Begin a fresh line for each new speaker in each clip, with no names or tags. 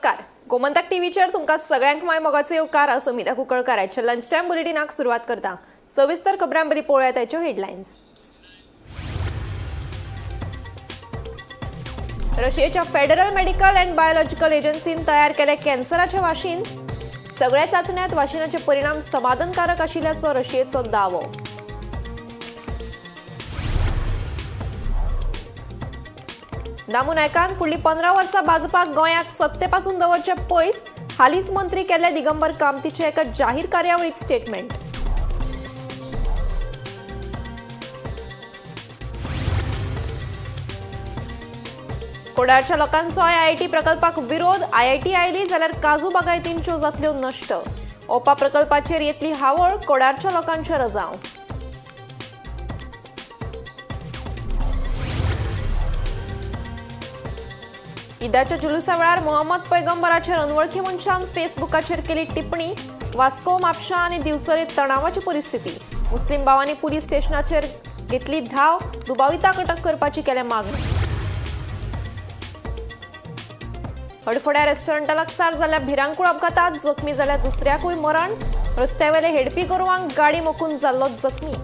नमस्कार, गोमंतक टीव्हीचेर तुमकां सगळ्यांक माय मोगाचो येवकार. हांव समिता कुंकळकार. आयच्या लंच टायम बुलेटिनाक सुरवात करता. सविस्तर खबरां बरी पळोवया ताच्यो हेडलायन्स. रशियेच्या फेडरल मेडिकल अँड बायोलॉजिकल एजन्सीन तयार केले कॅन्सराचे वाशीन. सगळ्या चाचण्यांत वाशिनाचे परिणाम समाधानकारक आशिल्ल्याचो रशियेचो दावो. दामू नायकान फुडली 15 वर्सां भाजपाक गोंयांत सत्तेपासून दवरचे पयस. हालींच मंत्री केल्ले दिगंबर कामतीचे एका जाहीर कार्यावळीत स्टेटमेंट. कोडारच्या लोकांचो आयआयटी प्रकल्पाक विरोध. आयआयटी आयली जाल्यार काजू बागायतींच्यो जातल्यो नश्ट. ओपा प्रकल्पाचेर येतली हावळ. कोडारच्या लोकांचे रजांव. ईदाच्या जुलुसा वेळार मोहम्मद पैगंबराचेर अनवळखी मनशान फेसबुकाचेर केली टिप्पणी. वास्को, म्हापशा आनी दिवचले तणावाची परिस्थिती. मुस्लीम भावांनी पुलीस स्टेशनाचेर घेतली धाव. दुबाविताक अटक करपाची केल्या मागणी. हडफड्या रेस्टॉरंटा लागसार जाल्ल्या भिरांकूळ अपघातात जखमी जाल्या दुसऱ्याकूय मरण. रस्त्यावेले हेडपी गोरवांक गाडी मोखून जाल्लो जखमी.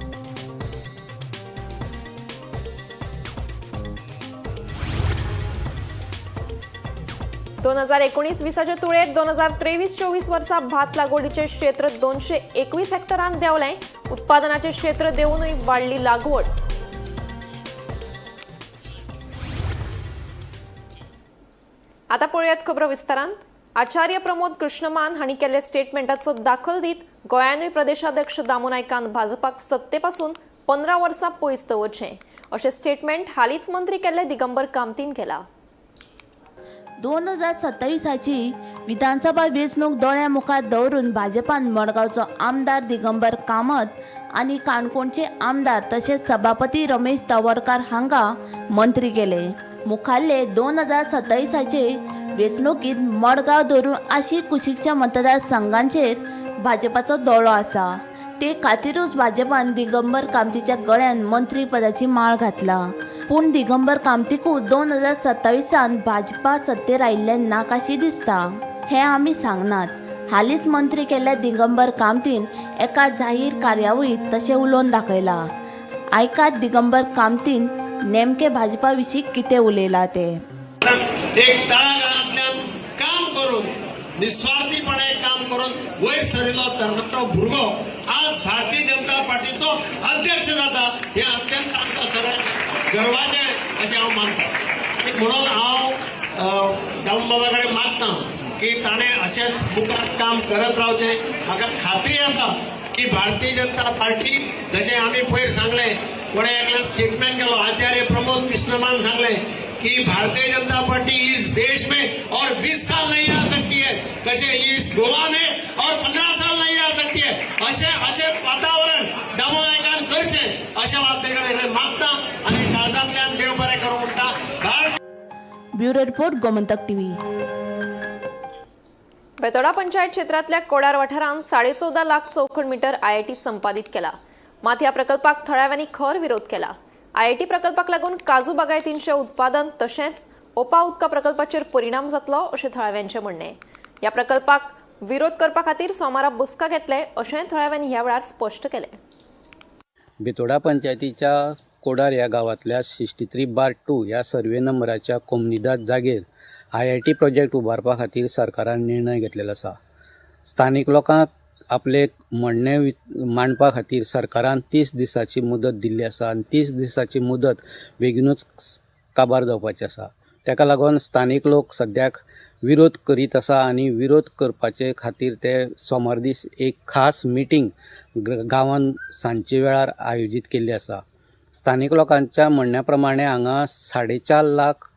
2019-20चे तुळेत 2023-24 वर्सा भात लागवडीचे क्षेत्र 221 हेक्टरान देंवलें. उत्पादनाचे क्षेत्र देंवूनय वाडली लागवड. आता पळोवयात खबरो विस्तारान. आचार्य प्रमोद कृष्णमान हांणी केल्ल्या स्टेटमेंटाचो दाखल दीत गोंयानूय प्रदेशाध्यक्ष दामू नायकान भाजपाक सत्तेपासून 15 वर्सां पयस दवरचें अशें स्टेटमेंट हालींच मंत्री केल्ले दिगंबर कामतीन केला.
2027ची विधानसभा वेंचणूक दोळ्या मुखार दवरून भाजपान मडगांवचो आमदार दिगंबर कामत आनी काणकोणचे आमदार तशेंच सभापती रमेश तवडकार हांकां मंत्री केले. मुखाल्ले 2027चे वेंचणुकींत मडगांव धरून आशी कुशीकच्या मतदारसंघांचेर भाजपाचो दोळो आसा. ते खातीरूच भाजपान दिगंबर कामतीच्या गळ्यान मंत्रीपदाची माळ घातला. पूण दिगंबर कामतीकूच 2027 भाजपा सत्तेर आयिल्ल्यान नाकाशी दिसता हें आमी सांगनात. हालींच मंत्री केल्ल्या दिगंबर कामतीन एका जाहीर कार्यावळींत तशें उलोवन दाखयलां. आयकात दिगंबर कामतीन नेमकें भाजपा विशीं कितें उलयलां तें.
एक तळागाळांतल्यान काम करून, निस्वार्थीपणे काम करून वयर सरिल्लो तरणाटो भुरगो आज भारतीय जनता पार्टीचो अध्यक्ष जाता हे अत्यंत आमकां सगळ्यांक गर्वाचें अशें हांव मानता. आनी म्हणून हांव दामू बाबा कडेन मागता की ताणें अशेंच मुखार काम करत रावचें. म्हाका खात्री आसा की भारतीय जनता पार्टी, जशें आमी पयर सांगलें, कोणें एकल्यान स्टेटमेंट केलो, आचार्य प्रमोद कृष्णमान सांगलें कि भारतीय जनता पार्टी इस देश में और 20 साल नहीं आ सकती है, तसे इस गोवा में और 15 साल नहीं आ सकती है, अशें अशें वातावरण दामू नायकान करचें अशें हांव ताजे कडेन मागता आनी काळजांतल्यान देव बरें करूं म्हणटा. Bharat
bureau report, Gomantak TV.
Betora panchayat क्षेत्रांतल्या कोडार वाठारांत 14.5 लाख चौखण मीटर आयआयटी संपादीत केला. मात ह्या प्रकल्पाक थळाव्यांनी खर विरोध केला. आयआयटी प्रकल्पाक लागून काजू बागायतींचें उत्पादन तशेंच ओपा उदका प्रकल्पाचेर परिणाम जातलो अशें थळाव्यांचें म्हणणें. ह्या प्रकल्पाक विरोध करपा खातीर सोमारा बसका घेतले अशेंय थळाव्यांनी ह्या वेळार स्पश्ट केलें.
बेतोडा पंचायतीच्या कोडार ह्या गांवांतल्या 63/2 ह्या सर्वे नंबराच्या कोमुनिदाद जागेर आयआयटी प्रोजेक्ट उबारपा खातीर सरकारान निर्णय घेतलेलो आसा. स्थानीक लोकांक आपलें म्हणणें मांडपा खातीर सरकारान 30 दिसाची मुदत दिल्ली आसा आनी 30 दिसाची मुदत बेगिनूच काबार जावपाची आसा. ताका लागून स्थानीक लोक सद्याक विरोध करीत आसा आनी विरोध करपाचे खातीर ते सोमार दीस एक खास मिटींग गांवान सांजचे वेळार आयोजीत केल्ली आसा. स्थानीक लोकांच्या म्हणण्या प्रमाणे हांगा 4.5 लाख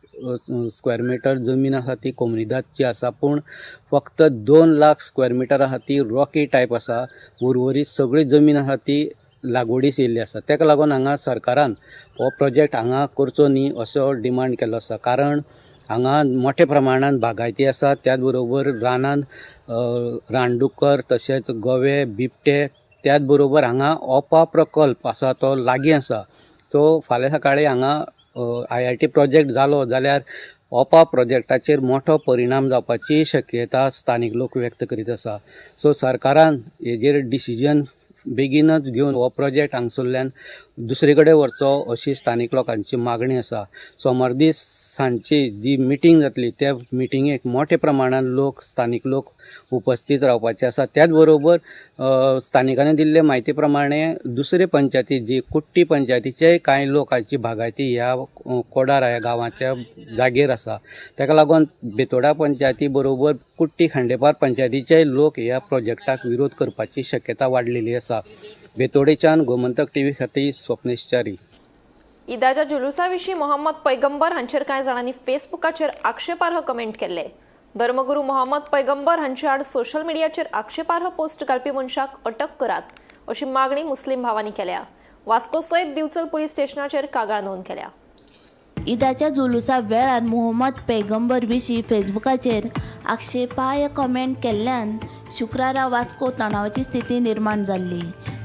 स्क्वेअर मिटर जमीन आसा ती कोमुनिदादची आसा, पूण फक्त 2 लाख स्क्वेअर मिटर आसा ती रॉकी टायप आसा. उर्वरीत सगळी जमीन आसा ती लागवडीस येयल्ली आसा. ताका लागून हांगा सरकारान हो प्रोजेक्ट हांगा करचो न्ही असो डिमांड केल्लो आसा, कारण हांगा मोठ्या प्रमाणान बागायती आसा, त्याच बरोबर रानान रानडुकर तशेंच गवे, बिबटे, त्याच बरोबर हांगा ओपा प्रकल्प आसा तो लागीं आसा. सो फाल्यां सकाळीं हांगा आयआयटी प्रोजेक्ट जालो जाल्यार ओपा प्रोजेक्टाचेर मोठो परिणाम जावपाची शक्यता स्थानीक लोक व्यक्त करीत आसा. सो सरकारान हेजेर डिसिजन बेगीनच घेवन हो प्रोजेक्ट हांगसरल्यान दुसरे कडेन व्हरचो अशी स्थानीक लोकांची मागणी आसा. सोमार दीस सांजची जी मिटींग जातली त्या मिटिंगेक मोठ्या प्रमाणान लोक, स्थानीक लोक उपस्थीत रावपाचे आसा. त्याच बरोबर स्थानिकांनी दिल्ले म्हायती प्रमाणे दुसरे पंचायती जी कुट्टी पंचायतीचे कांय लोकांची बागायती ह्या कोडार ह्या गांवाच्या जागेर आसा. ताका लागून बेतोडा पंचायती बरोबर कुट्टी खांडेपार पंचायतीचे लोक ह्या प्रोजेक्टाक विरोध करपाची शक्यता वाडलेली आसा. बेतोडेच्यान गोमंतक टीव्ही खातीर स्वप्नेश च्यारी.
ईदाच्या जुलुसा विशीं मोहम्मद पैगंबर हांचेर कांय जाणांनी फेसबुकाचेर आक्षेपार्ह कमेंट केल्ले. धर्मगुरू मोहम्मद पैगंबर हांचे आड सोशल मिडियाचेर आक्षेपार्ह पोस्ट घालपी मनशाक अटक करात अशी मागणी मुस्लीम भावांनी केल्या. वास्को सयत दिवचल पुलीस स्टेशनाचेर कागाळ नोंद केल्या.
ईदाच्या जुलुसा वेळार मुहम्मद पैगंबर विशीं फेसबुकाचेर आक्षेपार्ह कमेंट केल्ल्यान शुक्रारा वास्को तणावाची स्थिती निर्माण जाल्ली.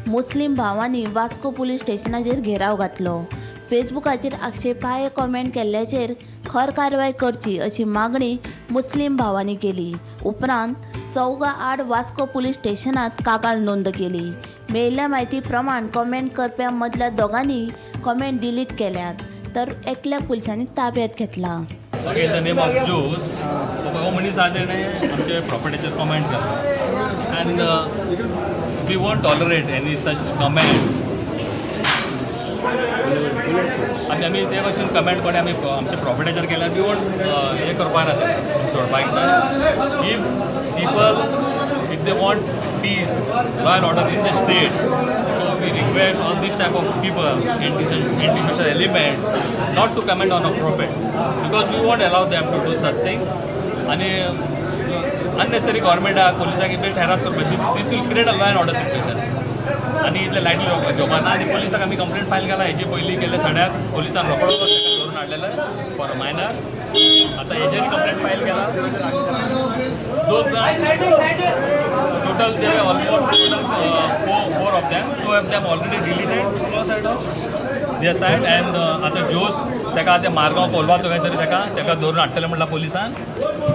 मुस्लीम भावांनी वास्को पुलीस स्टेशनाचेर घेराव घातलो. फेसबुकाचेर आक्षेपार्ह कमेंट केल्ल्याचेर खर कारवाय करची अशी मागणी मुस्लीम भावांनी केली. उपरांत चौगा आड वास्को पुलीस स्टेशनात कागाळ नोंद केली. मेळिल्ल्या म्हायती प्रमाण कमेंट करप्यां मदल्या दोगांनी कमेंट डिलीट केल्यात, तर एकल्या पुलिसांनी ताब्यात घेतला.
Okay, in the name of Jose, हो मनीस आहा तेणें आमचे प्रॉपर्टीचेर कमेंट केला and we won't tolerate any such comment. आनी आमी ते भाशेन कमेंट कोणें आमी आमच्या प्रॉपर्टीचेर केल्यार we won't हें करपा ना, तें सोडपाक ना. If people, if they want peace, law and order in the state, so we request all this type of people, anti social element, not to comment on a prophet, because we won't allow them to do such things. आणि unnecessary गव्हर्मेंटाक, पोलिसांक best हॅरास करपाक, this will create a law and order situation. आनी इतले lightly घेवपा ना. आनी पोलिसाक आमी complaint file केला. हेजे पयलीं केल्ले सड्याक पोलिसान रोकडो ताका धरून हाडलेले फॉर अ मायनर. आतां हेजेर कंप्लेंट फायल केला. दोन जाण टोटल ते almost total four of them. Two of them already deleted side of their side and आतां जोस ताका आतां मारगांव कोलवाचो खंय तरी ताका धरून हाडटले म्हणला पोलिसान.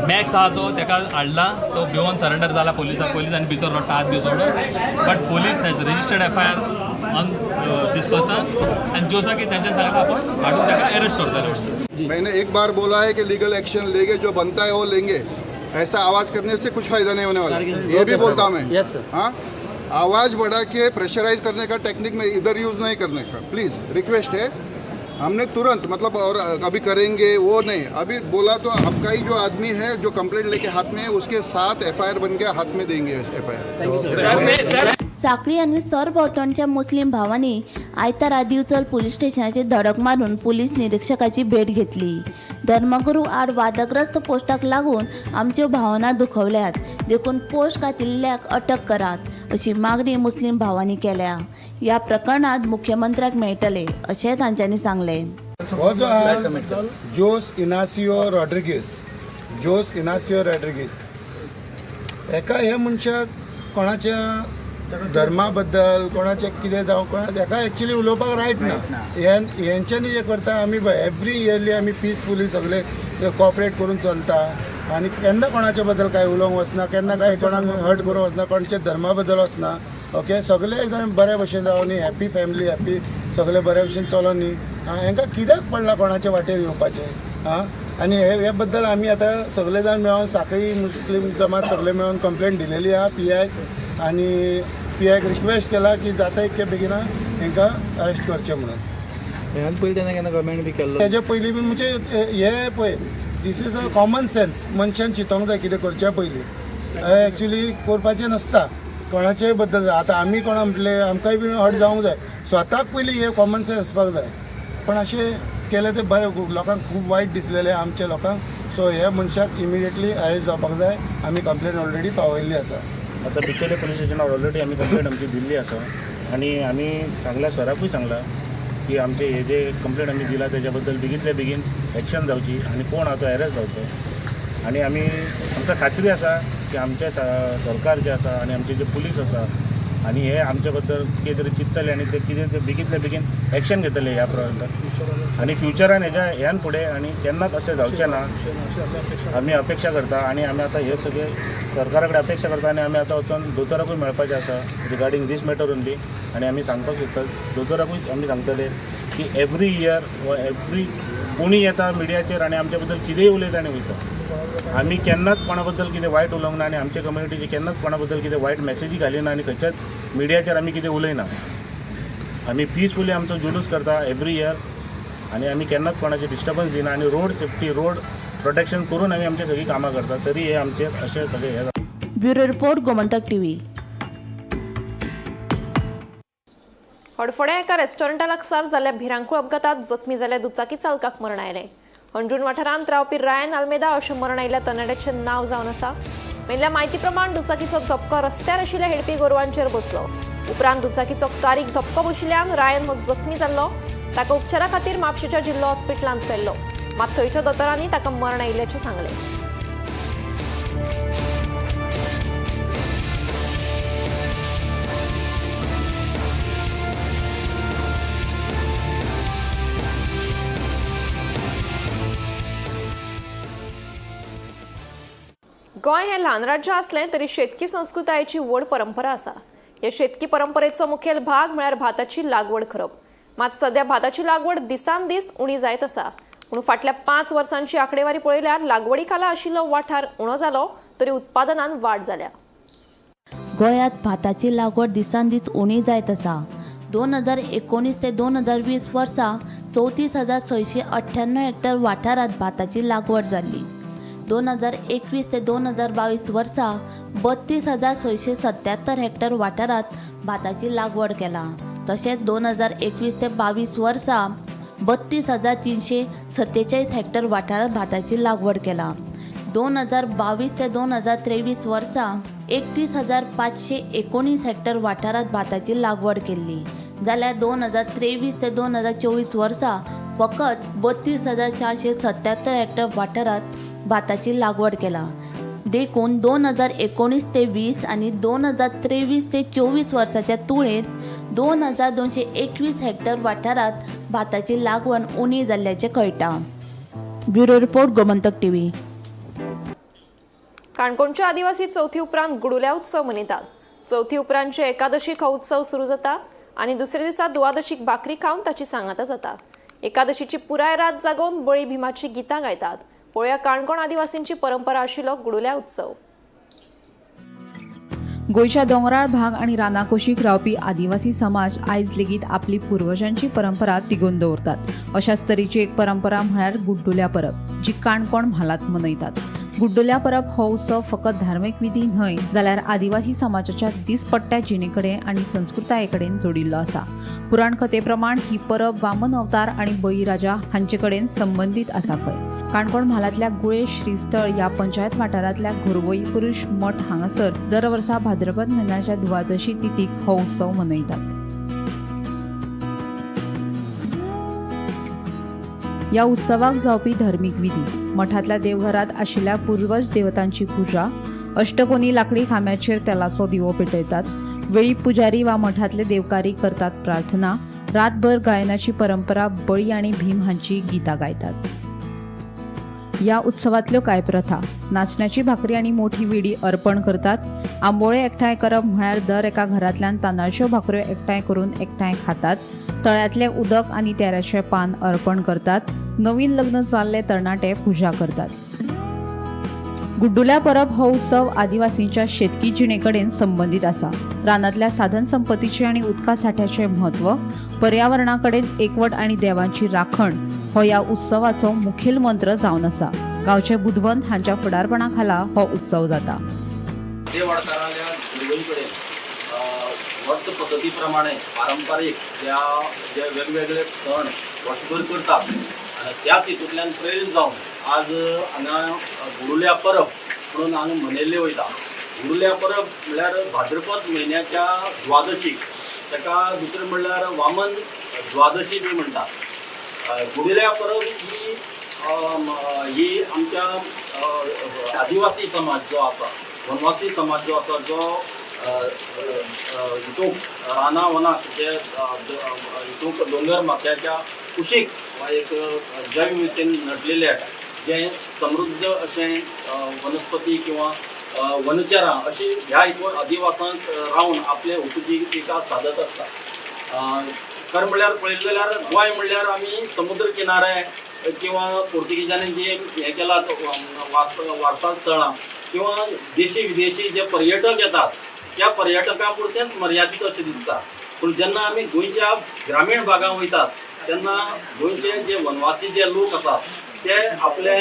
मॅक्स आहा तो ताका हाडला, तो भिवन सरेंडर जाला पोलिसाक. पोलिसांनी भितर रडटा, हात बी सोडून, but police has registered FIR on this person and जोसाक तेंच्यानी सांगला आपण हाडून ताका अरेस्ट करतले.
मैंने एक बार बोला है कि लीगल एक्शन लेंगे, जो बनता है वो लेंगे. ऐसा आवाज़ करने से कुछ फायदा नहीं होने वाला, ये भी बोलता हूँ मैं. हाँ, आवाज़ बढ़ा के प्रेशराइज करने का टेक्निक में इधर यूज़ नहीं करने का, प्लीज़ रिक्वेस्ट है. हमने तुरंत, मतलब, और अभी करेंगे वो नहीं, अभी बोला तो आपका ही जो आदमी है, जो कंप्लेंट लेके हाथ में है, उसके साथ एफआईआर बन के हाथ में देंगे एफआईआर.
सांखळी आनी सरभोंवतणच्या मुस्लीम भावांनी आयतारा दिवचल पुलीस स्टेशनाचेर धडक मारून पुलीस निरिक्षकाची भेट घेतली. धर्मगुरू आड वादग्रस्त पोस्टाक लागून आमच्यो भावना दुखवल्यात, देखून पोस्ट घातिल्ल्याक अटक करात अशी मागणी मुस्लीम भावांनी केल्या. ह्या प्रकरणात मुख्यमंत्र्याक मेळटले अशें तांच्यांनी सांगलें.
हो जो आहा Jose Inacio Rodrigues, Jose Inacio Rodrigues, हेका, हे मनशाक कोणाच्या धर्मा बद्दल, कोणाचें कितें जावं, कोणा हेका एक्चुली उलोवपाक रायट ना. हेंच्यांनी जें करता, आमी एवरी इयरली आमी पिसफुली सगळे कॉपरेट करून चलता आनी केन्ना कोणाच्या बद्दल कांय उलोवंक वचना, केन्ना कांय कोणाक हर्ट करूंक वचना, कोणाच्या धर्मा बद्दल वचना. ओके, सगळे जाण बऱ्या भशेन रावन न्ही, हॅपी फॅमिली, हॅपी, सगळे बऱ्या भशेन चलोन न्ही. आं, हेंकां कित्याक पडलां कोणाच्या वाटेर येवपाचें? आं, आनी हे बद्दल आमी आतां सगळे जाण मेळोन, सांखळी मुस्लीम जमात सगळे मेळोन कंप्लेन दिलेली आहा पी आयक आनी पी आयक रिक्वेस्ट केला की जाता इतके बेगिना हेंकां अरेस्ट करचें म्हणून.
ह्यान पयलीं तेन्ना केन्ना कमेंट बी केल्लो?
तेजे पयलीं बी, म्हणजे हे पळय, this is a common sense. मनशान चिंतोंक जाय कितें करच्या पयलीं. एक्चुली करपाचें नासता कोणाचेय बद्दल. आतां आमी कोणा म्हटलें, आमकांय बी हर्ट जावंक जाय. स्वताक पयलीं हे कॉमन सेन्स आसपाक जाय. पण अशें केलें तें बरें, लोकांक खूब वायट दिसलेलें, आमच्या लोकांक. सो ह्या मनशाक इमिडिएटली अरेस्ट जावपाक जाय. आमी कंप्लेन ऑलरेडी पावयल्ली आसा.
आतां बिचोले पुलीस स्टेशनार ऑलरेडी आमी कंप्लेंट आमची दिल्ली आसा आनी आमी सांगला, सराकूय सांगला की आमचे हे जे कंप्लेंट आमी दिला तेच्या बद्दल बेगीनतल्या बेगीन एक्शन जावची आनी कोण आहा तो अरेस्ट जावचो. आनी आमी, आमकां खात्री आसा की आमचे सरकार जे आसा आनी आमचे जे पुलीस आसा आनी हे आमचे बद्दल कितें तरी चिंततले आनी ते कितें ते बेगींतल्या बेगीन एक्शन घेतले ह्या प्रकरणान आनी फ्युचरान हेज्या ह्यान फुडें आनी केन्नाच अशें जावचें ना आमी अपेक्षा करता. आनी आमी आतां हे सगळे सरकारा कडेन अपेक्षा करता आनी आमी आतां वचोन दोतोराकूय मेळपाचें आसा रिगार्डींग दीस मॅटर ओनली. आनी आमी सांगपाक सोदता दोतोराकूय आमी सांगतले की एवरी इयर वा एवरी कोणी येता मिडियाचेर आनी आमच्या बद्दल कितेंय उलयता आनी वयता. आमी केन्नाच कोणा बद्दल कितें वायट उलोवंक ना आनी आमच्या कम्युनिटीचे केन्नाच कोणा बद्दल कितें वायट मॅसेजी घालिना आनी खंयच्याच मिडियाचेर आमी कितें उलयना. आमी पिसफुली आमचो जुलूस करता एवरी इयर आनी आमी केन्नाच कोणाचे डिस्टर्बन्स दिना आनी रोड सेफ्टी रोड प्रोटेक्शन करून आमी आमची सगळीं कामां करता. तरी हे आमचेर अशें सगळें हें जाता.
Bureau report, Gomantak TV.
हडफड्या एका रेस्टॉरंटा लागसार जाल्ल्या भिरांकूळ अपघातात जखमी जाल्ल्या दुचाकी चालकाक मरण आयलें. हणजूण वाठारांत रावपी रायन आल्मेदा अशें मरण आयिल्ल्या तरणाट्याचें नांव जावन आसा. मेळिल्ल्या म्हायती प्रमाण दुचाकीचो धपको रस्त्यार आशिल्ल्या हेडपी गोरवांचेर बसलो. उपरांत दुचाकीचो कारीक धपको बशिल्ल्यान रायन हो जखमी जाल्लो. ताका उपचारा खातीर म्हापशेंच्या जिल्लो हॉस्पिटलांत व्हेल्लो. मात थंयच्या दोतोरांनी ताका मरण आयिल्ल्याचें सांगलें. गोंय हें ल्हान राज्य आसलें तरी शेतकी संस्कृतायेची व्हड परंपरा आसा. हे शेतकी परंपरेचो मुखेल भाग म्हळ्यार भाताची लागवड करप. मात सद्या भाताची लागवड दिसान दीस उणी जायत आसा. पूण फाटल्या 5 वर्सांची आंकडेवारी पळयल्यार लागवडी खाला आशिल्लो वाठार उणो जालो तरी उत्पादनान वाड जाल्या.
गोंयांत भाताची लागवड दिसान दीस उणी जायत आसा. 2019 ते 2020 वर्सा 34,698 हेक्टर वाठारांत भाताची लागवड जाल्ली. 2021 ते 2022 वर्सा 32,677 हेक्टर वाठारांत भाताची लागवड केला. तशेंच 2021 ते 22 वर्सा 32,347 हेक्टर वाठारांत भाताची लागवड केला. 2022 ते 2023 वर्सा 31,519 हेक्टर वाठारांत भाताची लागवड केल्ली. जाल्यार 2023 ते 2024 वर्सा फकत 32,477 हेक्टर वाठारांत भाताची लागवड केला. देखून 2019 ते 20 आनी 2023 ते 24 वर्साच्या तुळेंत 2,221 हेक्टर वाठारांत भाताची लागवड उणी जाल्ल्याचें कळटा. Bureau report, Gomantak TV.
काणकोणच्या आदिवासी चवथी उपरांत गुडुल्या उत्सव मनयतात. चवथी उपरांतचे एकादशीक हो उत्सव सुरू जाता आनी दुसऱ्या दिसा दुवादशीक भाकरी खावन ताची सांगाता जाता. एकादशीची पुराय रात जागोवन बळी भीमाची गितां गायतात. पळोवया काणकोण आदिवासींची परंपरा आशिल्लो गुडुल्या उत्सव.
गोंयच्या दोंगराळ भाग आनी रानाकुशीक रावपी आदिवासी समाज आयज लेगीत आपली पुर्वजांची परंपरा तिगोवन दवरतात. अशाच तरेची एक परंपरा म्हळ्यार गुड्डुल्या परब, जी काणकोण म्हालांत मनयतात. गुड्डुल्या परब हो उत्सव फकत धार्मीक विधी न्हय जाल्यार आदिवासी समाजाच्या दिसपट्ट्या जिणे कडेन आनी संस्कृताये कडेन जोडिल्लो आसा. पुराण कथे प्रमाण ही परब वामन अवतार आनी बळीराजा हांचे कडेन संबंदीत आसा खंय. काणकोण म्हालांतल्या गुळे श्रीस्थळ ह्या पंचायत वाठारांतल्या घोरवई पुरुष मठ हांगासर दर वर्सा भाद्रपद म्हयन्याच्या द्वादशी तिथीक हो उत्सव मनयतात. ह्या उत्सवाक जावपी धर्मीक विधी, मठांतल्या देवघरांत आशिल्ल्या पुर्वज देवतांची पुजा, अष्टकोनी लाकडी खांब्याचेर तेलाचो दिवो पेटयतात, वेळी पुजारी वा मठांतले देवकारी करतात प्रार्थना, रातभर गायनाची परंपरा, बळी आनी भीम हांची गितां गायतात. ह्या उत्सवांतल्यो कांय प्रथा: नाचण्याची भाकरी आनी मोठी विडी अर्पण करतात, आंबोळे एकठांय करप म्हळ्यार दर एका घरांतल्यान तांदळाच्यो भाकऱ्यो एकठांय करून एकठांय खातात, तळ्यांतलें उदक आनी तेऱ्याचें पान अर्पण करतात, नवीन लग्न जाल्ले तरणाटे पुजा करतात. गुड्डुल्या परब हो उत्सव आदिवासींच्या शेतकी जिणे कडेन संबंदीत आसा. रानांतल्या साधन संपत्तीचें आनी उदका सांठ्याचें म्हत्व, पर्यावरणा कडेन एकवट आनी देवांची राखण हो ह्या उत्सवाचो मुखेल मंत्र जावन आसा. गांवचे बुदवंत हांच्या फुडारपणा खाला हो उत्सव जाता.
देवाडकारांल्या गुरवई कडेन वर्स पद्दती प्रमाणे पारंपारीक ज्या जे वेगवेगळे सण वर्सभर करतात आनी त्याच हितूंतल्यान प्रेरीत जावन आज हांगा गुडुल्या परब म्हणून हांगा मनयल्ली वयता. गुडुल्या परब म्हणल्यार भाद्रपद म्हयन्याच्या द्वादशीक, ताका दुसरें म्हणल्यार वामन द्वादशी बी म्हणटात. गुडुल्या परब ही ही आमच्या आदिवासी समाज जो आसा, वनवासी समाज जो आसा, जो हितूंक रानां वनाक जे हितूंक दोंगर माथ्याच्या कुशीक वा एक जैवविविधतेन नटलेले जें समृद्ध अशें वनस्पती किंवा वनचरां अशी ह्या हितून आदिवासांक रावन आपले उपजिविका सादत आसता. खरें म्हणल्यार पळयलें जाल्यार गोंय म्हणल्यार आमी समुद्र किनारे किंवा पोर्तुगीजांनी जे हें केलां वारसा स्थळां किंवा देशी विदेशी जे पर्यटक येतात त्या पर्यटकां पुरतेंच मर्यादीत अशें दिसता. पूण जेन्ना आमी गोंयच्या ग्रामीण भागांत वयतात तेन्ना गोंयचे जे वनवासी जे लोक आसात ते आपले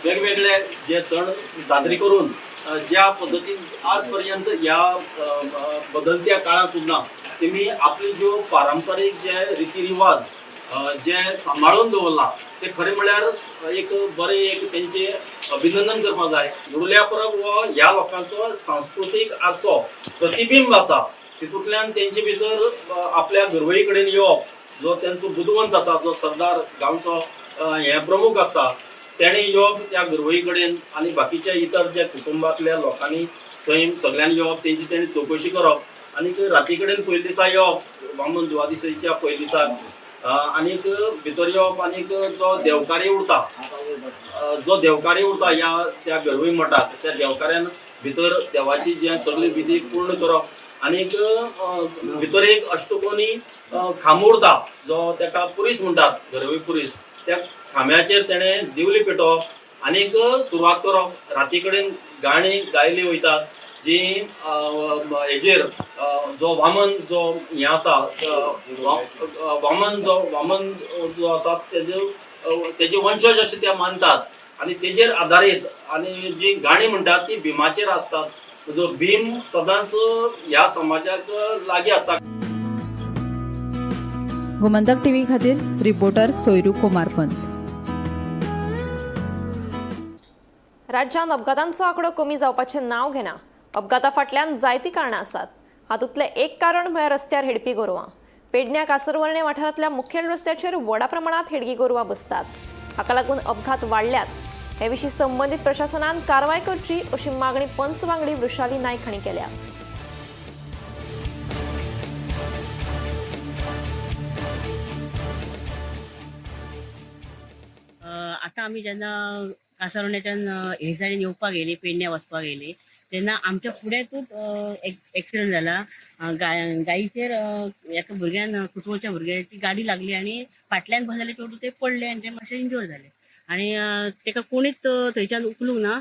वेगवेगळे जे सण साजरे करून ज्या पद्दतीन आज पर्यंत ह्या बदलत्या काळांत सुद्दां तेमी आपली ज्यो पारंपारीक जे रिती रिवाज जे सांबाळून दवरला ते खरें म्हणल्यार एक बरें एक तेंचे अभिनंदन करपाक जाय. गुरुल्या परब हो ह्या लोकांचो सांस्कृतीक आरसो प्रतिबिंब आसा. तितूंतल्यान तेंचे भितर आपल्या गरवळी कडेन येवप, जो तेंचो बुदवंत आसा, जो सरदार गांवचो हें प्रमुख आसा तेणें येवप त्या गरवळी कडेन आनी बाकीच्या इतर ज्या कुटुंबांतल्या लोकांनी थंय सगळ्यांनी येवप, तेंची तेणी चवकशी करप आनी राती कडेन पयले दिसा येवप वामन दुवादिशीच्या पयले दिसा आनीक भितर येवप आनीक जो देवकारी उरता, जो देवकारी उरता ह्या त्या गरवळी मठाक त्या देवकाऱ्यान भितर देवाची जे सगळी विधी पूर्ण करप आनीक भितर एक अष्टकोनी खांबो उरता जो तेका पुरीस म्हणटात, गरवळी पुरीस, त्या खांब्याचेर तेणें दिवली पेटोवप आनीक सुरवात करप. राती कडेन गाणी गायली वयतात जी हेजेर जो वामन जो हें आसा, वामन जो आसा तेजे वंशज अशें ते मानतात आनी तेजेर आदारीत आनी जी गाणी म्हणटात ती भीमाचेर आसतात. जो भीम सदांच ह्या समाजाक लागीं आसता.
गोमंतक टीव्ही खातीर रिपोर्टर सोयरू कुमारपंत.
राज्यांत अपघातांचो आंकडो कमी जावपाचें नांव घेना. अपघाता फाटल्यान जायतीं कारणां आसात. हातूंतलें एक कारण म्हळ्यार रस्त्यार हेडपी गोरवां. पेडण्या कासरवर्णे वाठारांतल्या मुखेल रस्त्याचेर व्हडा प्रमाणांत हेडगी गोरवां बसतात. हाका लागून अपघात वाडल्यात. हे विशीं संबंदीत प्रशासनान कारवाय करची अशी मागणी पंच वांगडी वृषाली नायक हांणी केल्या.
आतां आमी जेन्ना कासारवर्ण्याच्यान हे सायडीन येवपाक गेली, पेडण्या वचपाक गेली, तेन्ना आमच्या फुडेंतूच एक्सिडंट जाला. गायीचेर एका भुरग्यान, कुटुंबाच्या भुरग्याची गाडी लागली आनी फाटल्यान बसलेले चेडूं ते पडले आनी ते मातशे इंजोर जाले आनी तेका कोणीच थंयच्यान उखलूंक ना.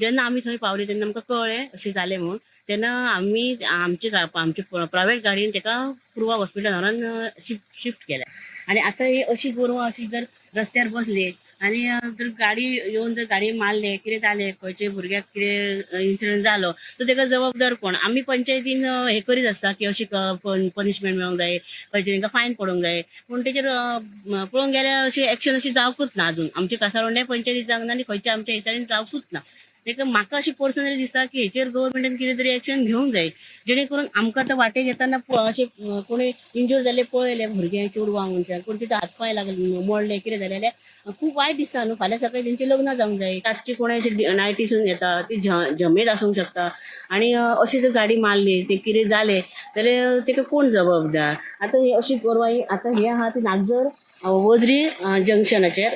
जेन्ना आमी थंय पावले तेन्ना आमकां कळ्ळें अशें जालें म्हूण. तेन्ना आमी आमचे आमचे प्रायवेट गाडयेन तेका पूर्वा हॉस्पिटलान व्हरोन शिफ्ट केलें. आनी आतां ही अशी गोरवां अशी जर रस्त्यार बसली आनी जर गाडी येवन जर गाडी मारले कितें जालें, खंयच्या भुरग्याक कितें इन्सिडंट जालो तर तेका जबाबदार कोण? आमी पंचायतीन हें करीत आसता की अशी पनिशमेंट मेळोंक जाय, खंयचे तेंकां फायन पडोंक जाय, पूण तेचेर पळोवंक गेल्यार अशी एक्शन अशी जावकूच ना अजून. आमच्या कासारवर्णे पंचायतीत जावंक ना आनी खंयच्या आमच्या हिसारीन जावकूच ना. ताका म्हाका अशें पर्सनली दिसता की हेचेर गव्हर्मेंटान कितें तरी एक्शन घेवंक जाय, जेणे करून आमकां आतां वाटेक येतना अशें कोणी इंजोर जाल्ले पळयले भुरगे चेडवां मनशां कोण तितून हात पांय लागले मोडले कितें जालें जाल्यार खूब वायट दिसता न्हू. फाल्यां सकाळीं तेंचें लग्न जावंक जाय. रातची कोणें अशें नायटीसून येता ती झमेत आसूंक शकता आनी अशी जर गाडी मारली ते कितें जालें जाल्यार तेका कोण जबाबदार? आतां ही अशी गोरवां आतां हें आहा ती नागझर वजरी जंक्शनाचेर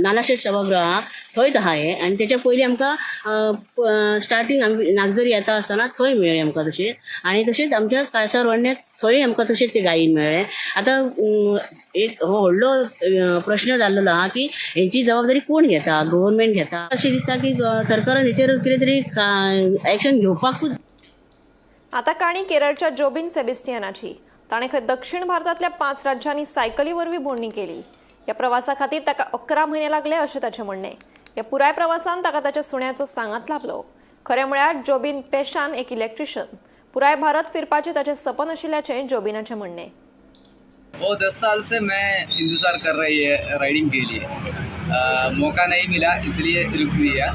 नानाशेट सभागृह आहा थंयच आहा हें. आनी तेच्या पयलीं आमकां स्टार्टींग आमी नागझरी येता आसतना थंय मेळ्ळें आमकां तशें. आनी तशेंच आमच्या कासारवर्ण्याक थंय आमकां तशेंच ते गायी मेळ्ळें. आतां एक हो व्हडलो प्रश्न जाल्लो आहा की हेंची जबाबदारी कोण घेता? गव्हर्मेंट घेता? अशें दिसता की सरकारान हेचेर कितें तरी एक्शन घेवपाकूच.
आतां काणी केरळच्या जोबीन सेबेस्टियनाची. ताणें खंय दक्षिण भारतांतल्या 5 राज्यांनी सायकली वरवीं भोंवडी केली. ह्या प्रवासा खातीर ताका 11 म्हयने लागले अशें ताचें म्हणणें. ह्या पुराय प्रवासान ताका ताच्या सुण्याचो सांगात लाभलो. खरें म्हळ्यार जोबीन पेशान एक इलेक्ट्रिशियन. पुराय भारत फिरपाचें ताचें सपन आशिल्ल्याचें जोबिनाचें म्हणणें.
वो 10 साल से मैं इंतज़ार कर रही है राइडिंग के लिए. मौका नहीं मिला इसलिए रुक दिया.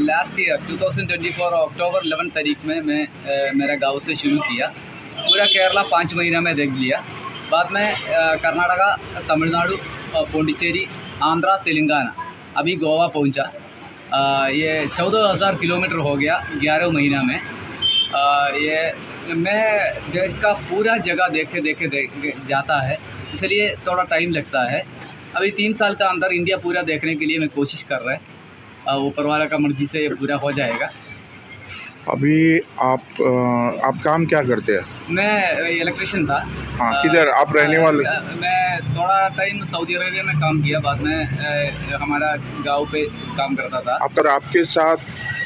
लास्ट ईयर 2024 अक्टूबर 11 तारीख में मैं मेरा गांव से शुरू किया. पूरा केरला 5 महीना में देख लिया. बाद में कर्नाटका, तमिलनाडु, पौंडीचेरी, आंध्रा, तेलंगाना, अभी गोवा पहुंचा. ये 14,000 किलोमीटर हो गया 11 महीना में. ये मैं देश का पूरा जगह देखे देखे देख जाता है, इसलिए थोड़ा टाइम लगता है। अभी 3 साल का अंदर इंडिया पूरा देखने के लिए मैं कोशिश कर रहा है। ऊपर वाला का मर्जी से ये पूरा हो जाएगा।
अभी आप काम क्या करते हैं?
मैं इलेक्ट्रिशियन था।
हाँ, किधर आप रहने वाले?
मैं थोड़ा टाइम सऊदी अरेबिया में काम किया, बाद में हमारा गांव पे काम करता था।
आपका, आपके साथ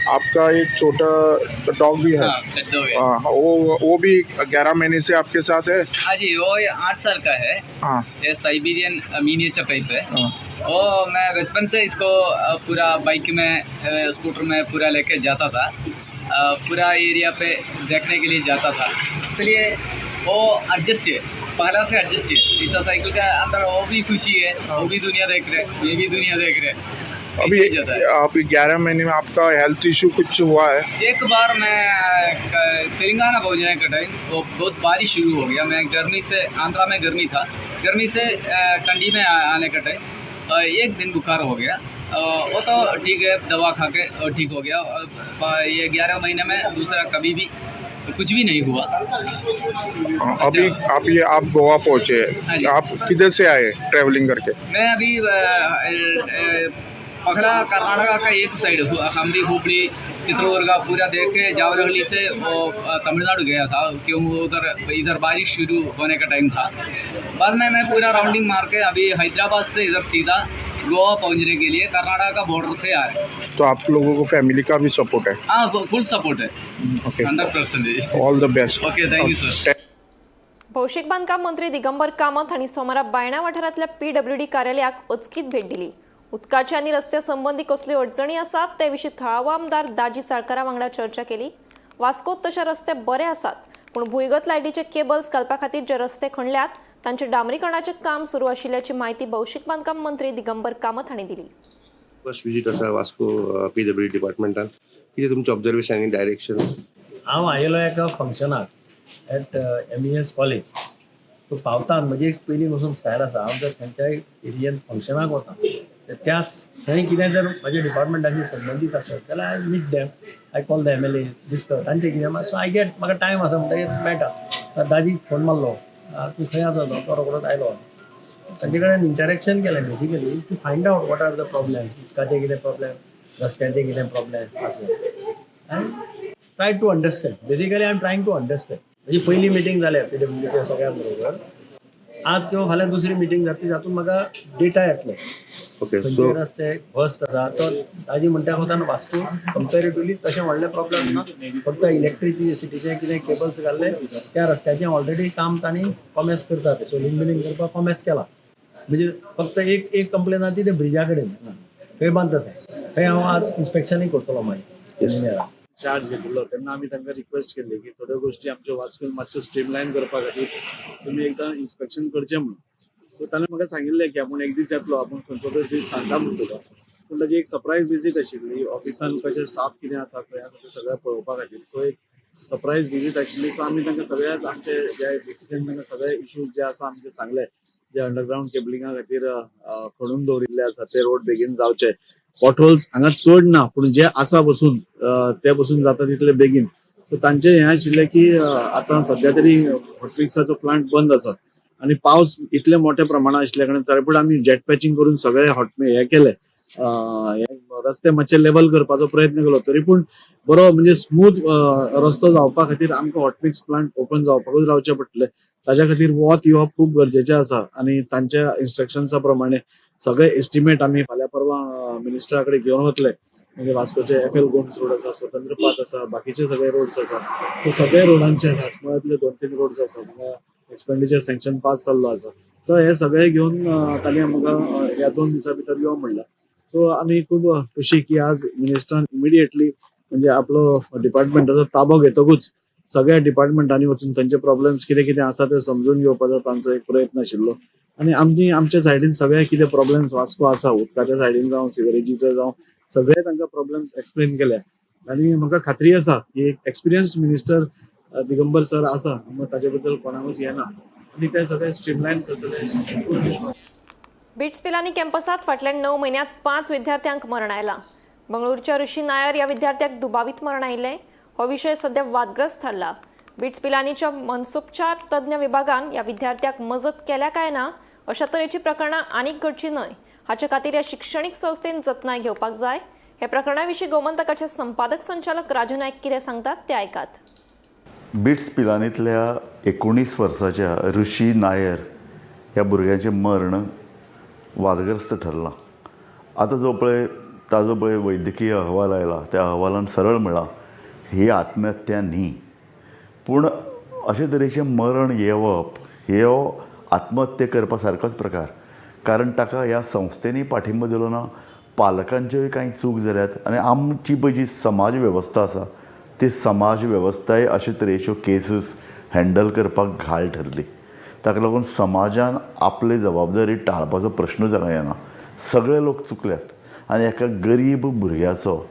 आपका एक छोटा डॉग भी है?
हाँ, पेट डॉग है।
हाँ, वो भी 11 महीने से आपके साथ है?
हाँ जी, वो ये 8 साल का है। ये साइबेरियन मिनिएचर टाइप है। वो मैं बचपन से इसको पूरा बाइक में, स्कूटर में पूरा लेके जाता था, पूरा एरिया पे देखने के लिए जाता था। इसलिए वो एडजस्ट है, पहला से एडजस्ट है। इस साइकिल का अंदर वो भी खुशी है, वो भी दुनिया देख रहे हैं, ये भी दुनिया देख रहे हैं।
अभी
ऐसे ही जाता है।
आप 11 महीने में आपका हेल्थ इशू कुछ हुआ है?
एक बार मैं तेलंगाना पहुंचने का टाइम वो बहुत बारिश शुरू हो गया। मैं गर्मी से, आंध्रा में गर्मी था, गर्मी से ठंडी में आने का टाइम एक दिन बुखार हो गया। वो तो ठीक है, दवा खा के और ठीक हो गया। और ये 11 महीने में दूसरा कभी भी कुछ भी नहीं हुआ।
हाँ, अभी आप ये आप गोवा पहुंचे?
हाँ जी।
आप किधर से आए ट्रैवलिंग करके?
मैं अभी पहला कर्नाटका का एक साइड हम्पी, हुबली, चित्रदुर्गा पूरा देख के जावरहल्ली से वो तमिलनाडु गया था, क्यों उधर इधर बारिश शुरू होने का टाइम था। बाद में मैं पूरा राउंडिंग मार के अभी हैदराबाद से इधर सीधा गोवा पहुंचने के लिए कर्नाटका का बॉर्डर से आए।
तो आप लोगों को फैमिली का भी सपोर्ट है?
हाँ, फुल support Hai. 100%।
All the best.
Okay, thank you sir.
भौशीक बांदकाम मंत्री दिगंबर कामत हांणी सोमारा बायणा वाठारांतल्या पीडब्ल्यूडी कार्यालयाक अचकीत भेट दिली. उदकाच्या आनी रस्त्या संबंदी कसल्यो अडचणी आसात ते विशीं थळावो आमदार दाजी साळकारा वांगडा चर्चा केली. वास्कोत तशे रस्ते बरे आसात, पूण भुंयगत लायटीचे केबल्स घालपा खातीर जे रस्ते खणल्यात तांचे डांबरीकरणाचें काम सुरू आशिल्ल्याची म्हायती भौशीक बांदकाम मंत्री दिगंबर कामत हांणी दिली.
फर्स्ट विजीट आसा वास्को पीडब्ल्यूडी डिपार्टमेंटान, कितें तुमचें ऑब्जर्वेशन आनी डायरेक्शन?
हांव आयिल्लो एका फंक्शनाक एट एमईएस कॉलेज. सो पावतान म्हजी एक पयलीं पसून स्टायल आसा, हांव जर खंयच्याय एरियेन फंक्शनाक वता तर त्या थंय कितें जर म्हज्या डिपार्टमेंटाशी संबंदीत आसत जाल्यार I meet them, I call the MLA, discuss तांचे कितें. सो I get म्हाका टायम आसा म्हणटकीर मेळटा. दाजीक फोन मारलो, तूं खंय आसा? तो रोखडोच आयलो. तांचे कडेन इंटरेक्शन केलें, basically to find out what are the problem, उदकाचे कितें प्रॉब्लेम, रस्त्याचे कितें प्रॉब्लेम आसा, and try to understand. Basically I am trying to understand. म्हजी पयली मिटींग जाल्या पीडब्ल्यूडीच्या सगळ्यां बरोबर. आज किंवा फाल्यां दुसरी मिटींग जातली, जातून म्हाका डेटा येतलो खंयचे रस्ते वर्स्ट आसा. तो दाजी म्हणटा वतान वास्को कंपेरेटिवली तशें व्हडलें प्रॉब्लेम ना, फक्त इलेक्ट्रिसिटीचे कितें केबल्स घाल्ले त्या रस्त्याचें ऑलरेडी काम तांणी कॉमेस करतात, सोलिंग बिलिंग करपाक कॉमेस केला. म्हणजे फक्त एक एक कंप्लेन आहा ती ते ब्रिजा कडेन, थंय बांदता ते. थंय हांव आज इन्स्पेक्शनूय करतलो मागीर इंजिनियराक.
चार्ज घेतिल्लो तेन्ना आमी तांकां रिक्वेस्ट केल्ली की थोड्यो गोश्टी आमच्यो वास्कोन मातश्यो स्ट्रीमलायन करपा खातीर तुमी एकदां इन्स्पेक्शन करचें म्हणून. सो ताणें म्हाका सांगिल्लें की आपूण एक दीस येतलो, आपूण खंयचो तरी दीस सांगता म्हूण तुका. पूण ताजी एक सरप्रायज विजीट आशिल्ली, ऑफिसान कशें स्टाफ कितें आसा, खंय आसा तें सगळें पळोवपा खातीर. सो एक सरप्रायज विजीट आशिल्ली. सो आमी तांकां सगळ्याच आमचे जे डिसिजन, तांकां सगळे इश्यूज जे आसा आमचे सांगले, जे अंडरग्रावंड केबलिंगा खातीर खणून दवरिल्ले आसा ते रोड बेगीन जावचे. पॉटहोल्स हांगा चड ना, पूण जे आसा बसून ते बसून जाता तितले बेगीन. सो तांचे हें आशिल्लें की आतां सद्या तरी हॉटमिक्साचो प्लांट बंद आसा आनी पावस इतले मोठ्या प्रमाणात आशिल्ल्या कारणान तरी पूण आमी जेट पॅचिंग करून सगळे हॉट हे केले, हे रस्ते मातशे लेवल करपाचो प्रयत्न केलो. तरी पूण बरो म्हणजे स्मूथ रस्तो जावपा खातीर आमकां हॉटमिक्स प्लांट ओपन जावपाकूच रावचें पडटलें. ताज्या खातीर वत येवप खूब गरजेचें आसा आनी तांच्या इन्स्ट्रक्शन्सा प्रमाणे सगळे एस्टिमेट आमी फाल्यां परवां मिनिस्टरा कडेन घेवन वतले. म्हणजे वास्कोचे एफ एल गोम्स रोड आसा, स्वतंत्र पाथ आसा, बाकीचे सगळे रोड्स आसा. सो सगळे रोडांचे, सासमळ्यांतले दोन तीन रोड्स आसा, हांगा एक्सपेंडिचर सँक्शन पास जाल्लो आसा. सो हे सगळे घेवन तांणी आमकां ह्या 2 दिसां भितर यो म्हणलां. सो आमी खूब खुशी की आज मिनिस्टरान इमिडिएटली म्हणजे आपलो डिपार्टमेंटाचो ताबो घेतकूच सगळ्या डिपार्टमेंटांनी वचून थंयचे प्रॉब्लेम्स कितें कितें आसा ते समजून घेवपाचो तांचो एक प्रयत्न आशिल्लो. आनी आमची आमच्या सायडीन सगळे कितें प्रॉब्लेम्स वास्को आसा, उदकाच्या सायडीन जावं, सिवरेजीचे जावं, सगळे तांकां प्रॉब्लेम्स एक्सप्लेन केले. आनी म्हाका खात्री आसा की एक एक्सपिरियन्स्ड मिनिस्टर दिगंबर सर आसा, ताजे बद्दल कोणाकूच हें ना आनी ते सगळे स्ट्रीमलायन करतले अशें फूल विश्वास.
बिट्स पिलानी कॅम्पसात फाटल्या 9 म्हयन्यांत पांच विद्यार्थ्यांक मरण आयलां. बंगळुरूच्या ऋषी नायर ह्या विद्यार्थ्याक दुबावीत मरण आयिल्लें. हो विशय सध्या वादग्रस्त थारला. बिट्स पिलानीच्या मनसोपचार तज्ज्ञ विभागान ह्या विद्यार्थ्याक मजत केल्या काय ना अशा तरेची प्रकरणां आनीक घडची न्हय हाचे खातीर ह्या शिक्षणीक संस्थेन जतनाय घेवपाक जाय. ह्या प्रकरणा विशीं गोमंतकाचे संपादक संचालक राजू नायक कितें सांगतात ते आयकात.
बिट्स पिलानींतल्या 19 वर्साच्या ऋषी नायर ह्या भुरग्याचें मर्ण वादग्रस्त ठरलां. आतां जो पळय ताजो पळय वैद्यकीय अहवाल आयला त्या अहवालान सरळ म्हळां ही आत्महत्या न्ही, पूण अशे तरेचें मरण येवप ह्यो आत्महत्या करपा सारकोच प्रकार, कारण ताका ह्या संस्थेनी पाठिंबो दिलो ना, पालकांच्योय कांय चूक जाल्यात आनी आमची पळय जी समाज वेवस्था आसा ती समाज वेवस्थाय अशे तरेच्यो केसीस हँडल करपाक घाळ ठरली. ताका लागून समाजान आपली जबाबदारी टाळपाचो प्रश्नूच हांगा येना. सगळे लोक चुकल्यात आनी एका गरीब भुरग्याचो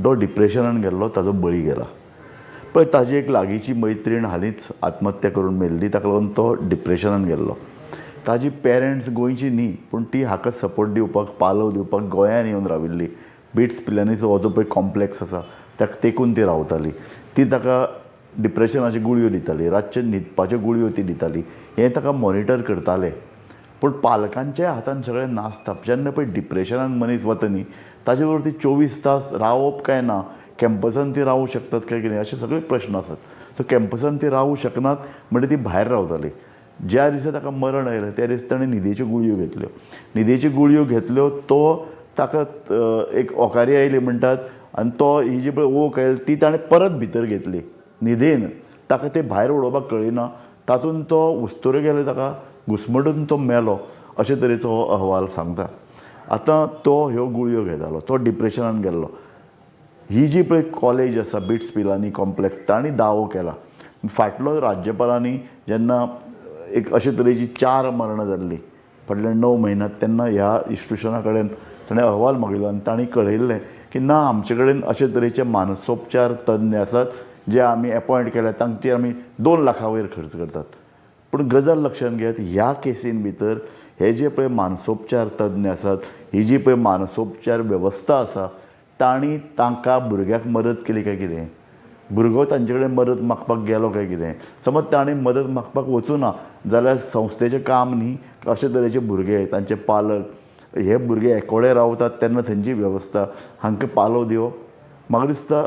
जो डिप्रेशनान गेल्लो ताजो बळी गेला. पळय ताजी एक लागींची मैत्रीण हालींच आत्महत्या करून मेल्ली, ताका लागून तो डिप्रेशनान गेल्लो. ताजी पेरंट्स गोंयची न्ही, पूण ती हाका सपोर्ट दिवपाक पालव दिवपाक गोंयान येवन राविल्ली. बिट्स पिलानीचो हो जो पळय कॉम्प्लेक्स आसा ताका तेकून ती रावताली. ती ताका डिप्रेशनाच्यो गुळयो दिताली, रातचे न्हिदपाच्यो गुळयो ती दिताली, हें ताका मॉनिटर करताले. पूण पालकांच्या हातान सगळें नासता. जेन्ना पळय डिप्रेशनान मनीस वता न्ही ताजे बरोबर ती 24 तास रावप काय ना, कॅम्पसान ती रावूं शकतात काय कितें अशे सगळे प्रश्न आसात. सो कॅम्पसान ती रावूं शकनात म्हणजे ती भायर रावताली. ज्या दिसा ताका मरण आयलें त्या दिसा ताणें न्हिदेच्यो गुळयो घेतल्यो. न्हिदेच्यो गुळयो घेतल्यो तो ताका एक ओकारी आयली म्हणटात आनी तो ही जी पळय ओक आयली ती ताणें परत भितर घेतली न्हिदेन. ताका ते भायर उडोवपाक कळ्ळी ना, तातूंत तो उस्तुरो गेले, ताका घुसमटून तो मेलो अशे तरेचो हो अहवाल सांगता. आतां तो ह्यो गुळयो घेतालो, तो डिप्रेशनान गेल्लो. ही जी पळय कॉलेज आसा बिट्स पिलानी कॉम्प्लेक्स तांणी दावो केला. फाटलो राज्यपालांनी जेन्ना एक अशे तरेची 4 मरणां जाल्लीं फाटल्या 9 म्हयन्यांत, तेन्ना ह्या इन्स्टिट्युशना कडेन ताणें अहवाल मागयलो आनी तांणी कळयल्लें की ना, आमचे कडेन अशे तरेचे मानसोपचार तज्ञ आसात जे आमी एपॉयंट केल्या, तांचेर आमी 2 लाखां वयर खर्च करतात. पूण गजाल लक्षांत घेयात, ह्या केसीन भितर हे जे पळय मानसोपचार तज्ञ आसात, ही जी पळय मानसोपचार वेवस्था आसा तांणी तांकां भुरग्याक मदत केली काय कितें, भुरगो तांचे कडेन मदत मागपाक गेलो काय कितें. समज ताणें मदत मागपाक वचूं ना जाल्यार संस्थेचें काम न्ही अशे तरेचे भुरगे तांचे पालक हे भुरगे एकोडे रावतात तेन्ना थंयची वेवस्था हांकां पालव दिवप. म्हाका दिसता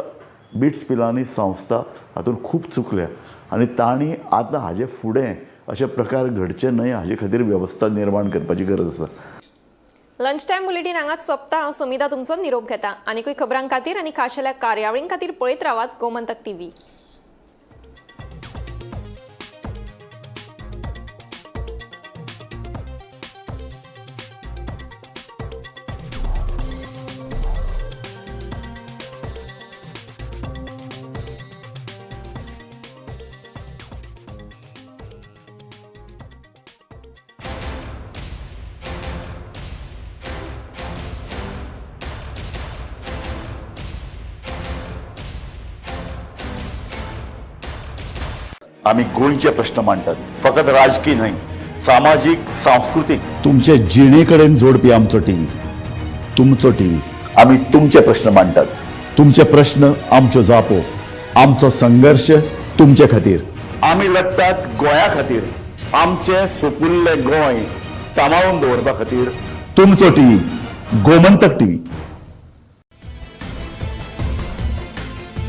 बिट्स पिलानी संस्था हातूंत खूब चुकल्या आनी तांणी आतां हाजे फुडें अशे प्रकार घडचे न्हय हाजे खातीर वेवस्था निर्माण करपाची गरज आसा.
लंच टायम बुलेटीन हांगाच सोंपता. हांव समिता तुमचो निरोप घेता. आनीकूय खबरां खातीर आनी खाशेल्या कार्यावळीं खातीर पळयत रावात गोमंतक टीव्ही.
आमी गोंयचे प्रश्न मांडटात, फकत राजकी न्हय, सामाजीक, सांस्कृतीक, तुमचे जिणे कडेन जोडपी आमचो टीव्ही, तुमचो टीव्ही. आमी तुमचे प्रश्न मांडटात, तुमचे प्रश्न आमच्यो जापो, आमचो संघर्श तुमचे खातीर. आमी लढटात गोंया खातीर, आमचें सुपुल्लें गोंय सांबाळून दवरपा खातीर. तुमचो टीव्ही, गोमंतक टीव्ही.